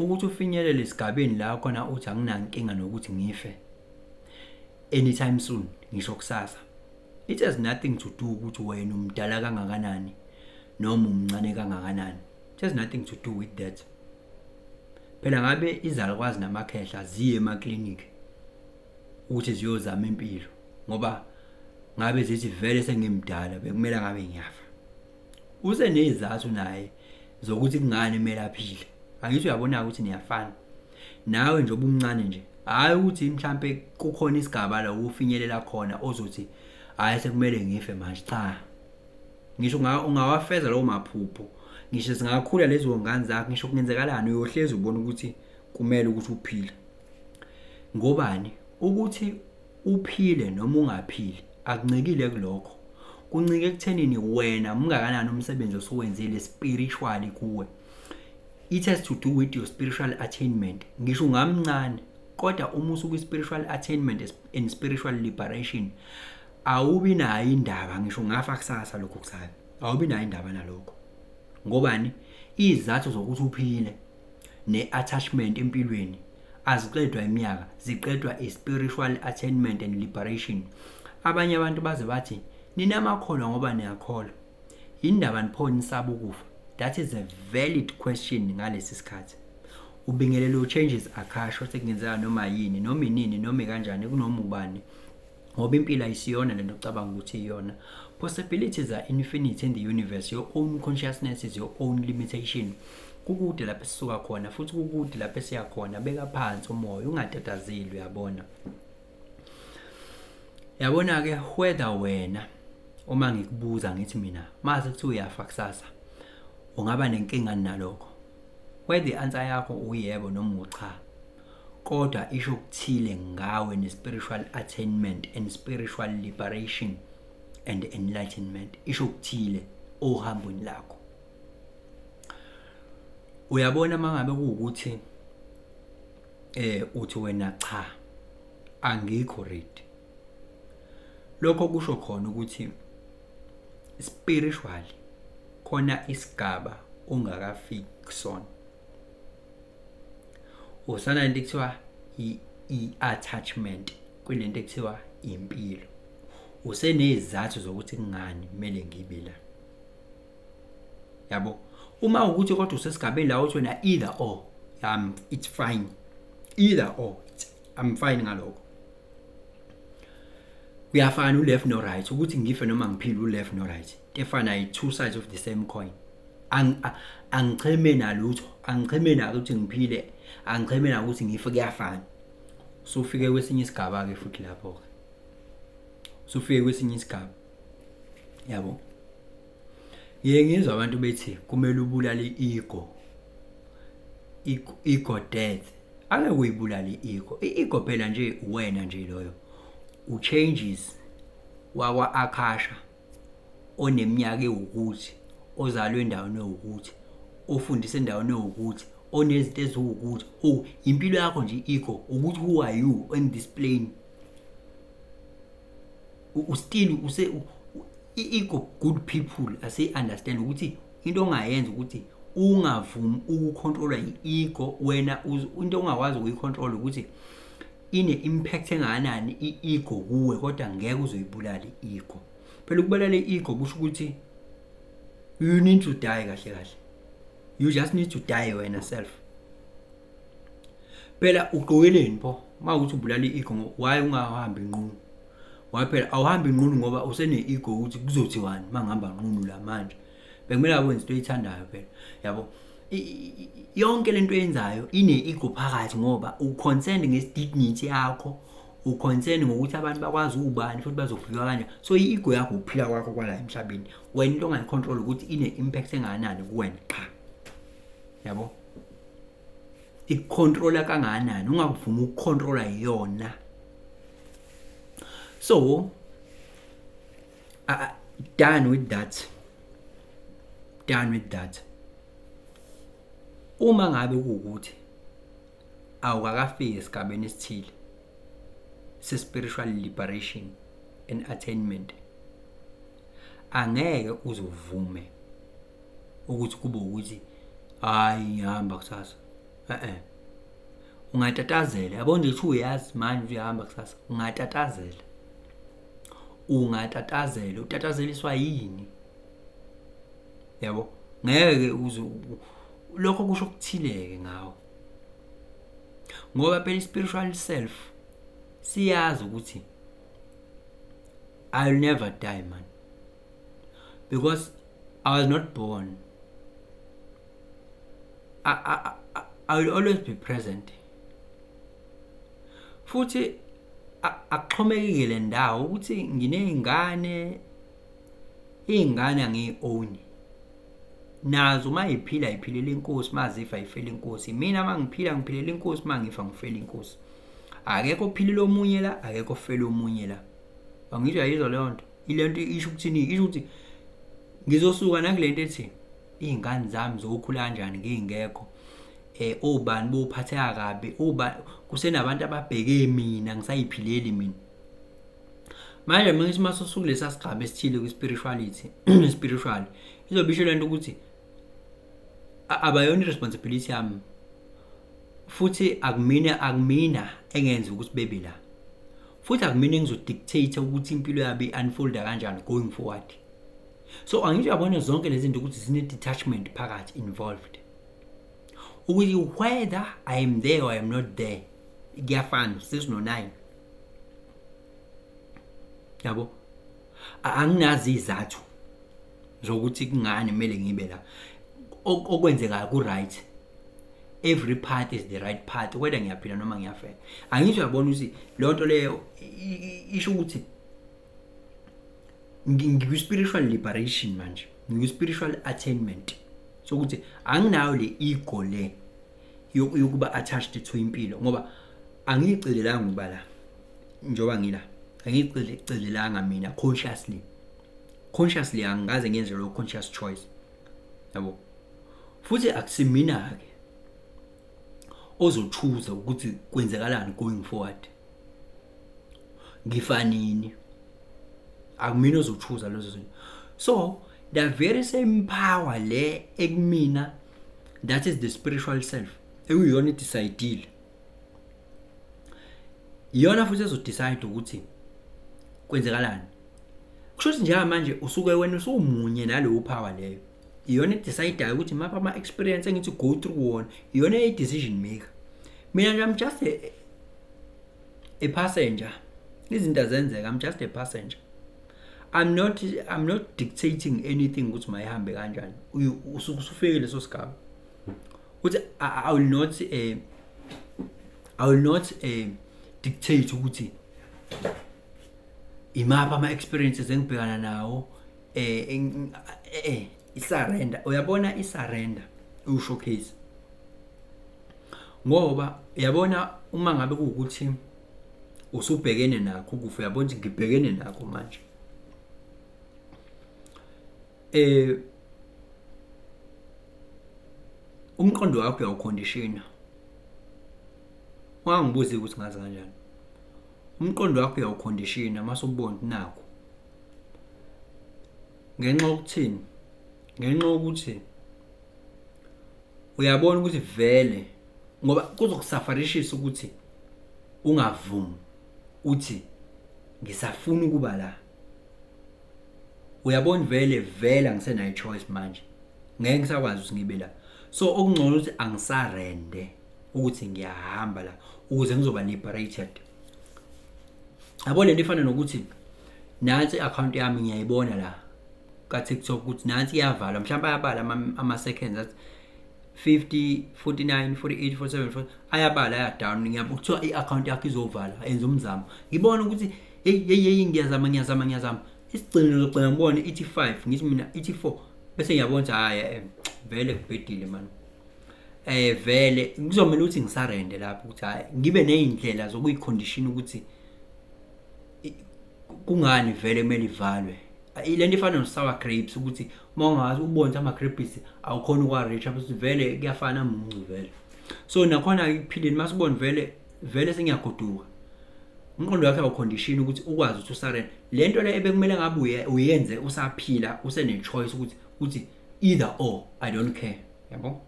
Ukuthi ufinyelele esigabeni la khona uthi anginankinga nokuthi ngife anytime soon, ngisho kusasa, it has nothing to do ukuthi wena umdala kangakanani noma umncane kangakanani. It has nothing to do with that. Phela ngabe izalukwazi namakhehla ziye emaklinikhi ukuthi ziyozama impilo, ngoba ngabe zithi vele sengimdala, bekumele ngabe ngiyafa. Usenezizathu naye zokuthi kungani kumele aphile. Angithi uyabona ukuthi niyafana nawe nje obumncane nje. Hhayi ukuthi mhlampe kukhona isigaba la ufinyelela khona ozothi hhayi, sekumele ngife manje. Cha, ngisho ungawafeza lawo maphupho, ngisho zingakhula lezo ngane zakho, ngisho kungenzekalani, uyohlezi ubona ukuthi kumele ukuthi uphile. Ngobani? Ukuthi uphile noma ungaphili akuncikile kulokho, kuncike ekuthenini wena mungakanani umsebenzi osuwenzile spiritually kuwe. It has to do with your spiritual attainment. Ngisho ungamncane, kodwa uma usuku-spiritual attainment and spiritual liberation, awubi nayo indaba ngisho ungafa kusasa lokhu kusayo, awubi nayo indaba nalokho. Ngobani? Izizathu zokuthi uphile ne-attachment empilweni aziqedwa iminyaka, ziqedwa i-spiritual attainment and liberation. Abanye abantu baze bathi, "Ninamakholwa ngoba niyakholwa, yindaba nipho nisaba ukufa?" That is a valid question. Ngalesi sikhathi ubingelelo changes akasho sekungenzeka noma yini, noma inini, noma kanjani, kunoma ubani, ngoba impilo ayisiyona lento ocabanga ukuthi iyona. Possibilities are infinite in the universe. Your own consciousness is your own limitation. Kukude lapho esisuka khona futhi kukude lapho esiya khona. Beka phansi umoya, ungatatazeli. Uyabona, yabona-ke, whether wena uma ngikubuza ngithi mina mase kuthiwa uyafa kusasa, ungaba nenkinga nalokho, whether i-answer yakho uyebo noma ucha, kodwa isho okuthile ngawe ne-spiritual attainment and spiritual liberation and enlightenment. Isho okuthile ohambweni lakho. Uyabona, mangabe kuwukuthi uthi wena cha, angikho ready, lokho kusho khona ukuthi spiritually khona isigaba ongakafiki kusona. Usana into ekuthiwa i-attachment kulento ekuthiwa impilo. Usenezizathu zokuthi kungani kumele ngibe la, yabo. Uma ukuthi kodwa usesigabeni la uthi wena either or, it's fine, either or, I'm fine ngalokho, kuyafana u-left no right, ukuthi ngife noma ngiphile, u-left no right, into efana, yi-two sides of the same coin. Angicheme nalutho, angicheme nako ukuthi ngiphile, angicheme nako ukuthi ngife, kuyafana. Sufike kwesinye isigaba-ke futhi lapho-ke, sufike kwesinye isigaba, yabo. Ngiye ngizwa abantu bethi kumele ubulale i-ego, ego death. Angeke uyibulale i-ego. I-ego phela nje wena nje loyo u-changes wakwa Akasha, oneminyaka ewukuthi, ozalwe endaweni ewukuthi, ofundisa endaweni ewukuthi, onezinto eziwukuthi. Oh, impilo yakho nje i-ego, ukuthi who are you on this plane? Ustill use i-ego. Good people, ase understand ukuthi into ongayenza ukuthi ungavumi ukucontrolwa i-ego wena, into ongakwazi ukuyicontrol ukuthi ine-impact engakanani i-ego kuwe, kodwa ngeke uzoyibulala i-ego. Phela ukubulala i-ego kusho ukuthi you need to die. Kahle kahle, you just need to die wena self. Phela ugqokeleni pho uma ukuthi ubulala i-ego? Why ungahambi nqunu? Why phela awuhambi nqunu? Ngoba usene-ego ukuthi kuzothiwani uma ngihamba nqunu la manje. Bekumele akwenze into oyithandayo phela, yabo. Yonke lento oyenzayo ine-ego phakathi, ngoba uconcerned ngesidignity yakho, uconcerned ngokuthi abantu bakwazi ubani futhi bazofika kanjani. So i-ego yakho ukuphila kwakho kwala emhlabeni. Wena into ongayicontrol ukuthi ine-impact engakanani kuwena qha, yabo, ikucontrola kangakanani, ungakuvumi ukucontrola yona. So done with that, done with that. Uma ngabe kuwukuthi awukakafiki esigabeni esithile se-spiritual liberation and attainment, angeke uzuvume ukuthi kube ukuthi hayi, ngihamba kusasa. Eh, ungatatazela, yabo nje ukuthi uyazi manje uyahamba kusasa, ungatatazela. Ungatatazela, utatazeliswa yini? Yabo, ngeke uze lokho kusho okuthileke ngawe. Ngoba phela i-spiritual self siyazi ukuthi I'll never die, man, because I was not born. I will always be present. Futhi akuxhomekile le ndawo ukuthi nginey'ngane, iy'ngane angiyi-own. Nazo uma yiphila yiphilela inkosi, uma zifa yifela inkosi. Mina uma ngiphila ngiphilela inkosi, uma ngifa ngifela inkosi. Akekho ophilile omunye la, akekho ofela omunye la. Angisho, uyayizwa leyo nto? Ile nto isho ukuthini? Isho ukuthi ngizosuka nakule nto ethi iy'ngane zami zokhula kanjani ngingekho, obani bophatheka kabi, uba kusenabantu ababheke mina, ngisayiphileli mina. Manje uma ngithi mase usukulesa sigaba esithile kwi-spirituality, spiritual, izobe isho lento ukuthi abayona i-responsibility yami, futhi akumina engenza ukuthi bebe la, futhi akumina engizodictate ukuthi impilo yabo i-unfolda kanjani going forward. So angisho, uyabona zonke lezi zinto ukuthi zine-detachment phakathi involved, ukuthi whether I am there or I am not there kuyafana, 6 no 9, yabo. Anginazi izathu zokuthi kungani kumele ngibe la. Okwenzekayo ku-right, every path is the right path, whether ngiyaphila noma ngiyafela. Angisho, uyabona ukuthi leyo nto leyo isho ukuthi ngikwi-spiritual liberation manje, ngikwi-spiritual attainment, sokuthi anginayo le ego le yokuba attached to impilo, ngoba angiyicelelanga ukuba la njengoba ngila, angiyicelelanga mina consciously. Consciously angikaze ngenze lo conscious choice, yabo. Futhi akusimina ke ozochoose ukuthi kwenzekalani going forward, ngifanini, akumina ozochoose lezo zinto. So the very same power le ekumina, that is the spiritual self, ekuyiyona idecide, iyona futhi ezodecide ukuthi kwenzekalani. Kusho ukuthi njengamanje usuke wena usumunye naleyo power leyo, iyona edecidayo ukuthi mapha ama-experience engithi go through wona, iyona eyi-decision maker. Mina nje I'm just a passenger, izinto azenzeka, I'm just a passenger. I'm not dictating anything ukuthi mayihambe kanjani. Usuke usufike leso sigaba ukuthi I will not dictate ukuthi imaphi ama experiences engibhekana nawo. I-surrender, uyabona, i-surrender ushowcase, ngoba uyabona uma ngabe kuwukuthi usubhekene nakho ukufa, uyabona ukuthi ngibhekene nakho manje, umqondo wakho uyawuconditiona. Ungangibuzi ukuthi ngazi kanjani. Umqondo wakho uyawuconditiona mase ubona ukuthi nakho, ngenxa yokuthini? Ngenxa yokuthi uyabona ukuthi vele, ngoba kuzokusufferishisa ukuthi ungavumi uthi ngisafuna ukuba la. Uyabona vele vele angisenayo choice manje, ngeke ngisakwazi ukuthi ngibe la, so okungcono ukuthi angisurrende ukuthi ngiyahamba la ukuze ngizoba liberated, yabo. Lento ifana nokuthi nansi i-account yami, ngiyayibona la ka TikTok ukuthi nansi iyavalwa, mhlawumbe ayabala ama seconds athi 50, 49, 48, 47, 40, ayabala aya down. Ngiyabona kuthiwa i-account yakho izovala, enza umzamo, ngibona ukuthi hey hey hey, ngiyazama, ngiyazama, ngiyazama, isigcino ngizogcina ngibone ithi 5, ngithi mina ithi 4, bese ngiyabona ukuthi hayi, vele kubhedile man. Vele kuzomela ukuthi ngisurrende lapho, ukuthi hayi, ngibe nezindlela zokuyicondition ukuthi kungani vele kumele ivalwe. Lento ifana no-sour grapes, ukuthi uma ungazi ubone ukuthi ama-grapes awukhona ukwa-reach, bese vele kuyafana muncu vele. So nakhona ekuphileni masubona vele vele sengiyagoduka, umqondo wakhe awucondition ukuthi ukwazi ukuthi usurrende le nto le ebekumele ngabe uyenze usaphila, usene-choice ukuthi uthi either or, I don't care, yabo.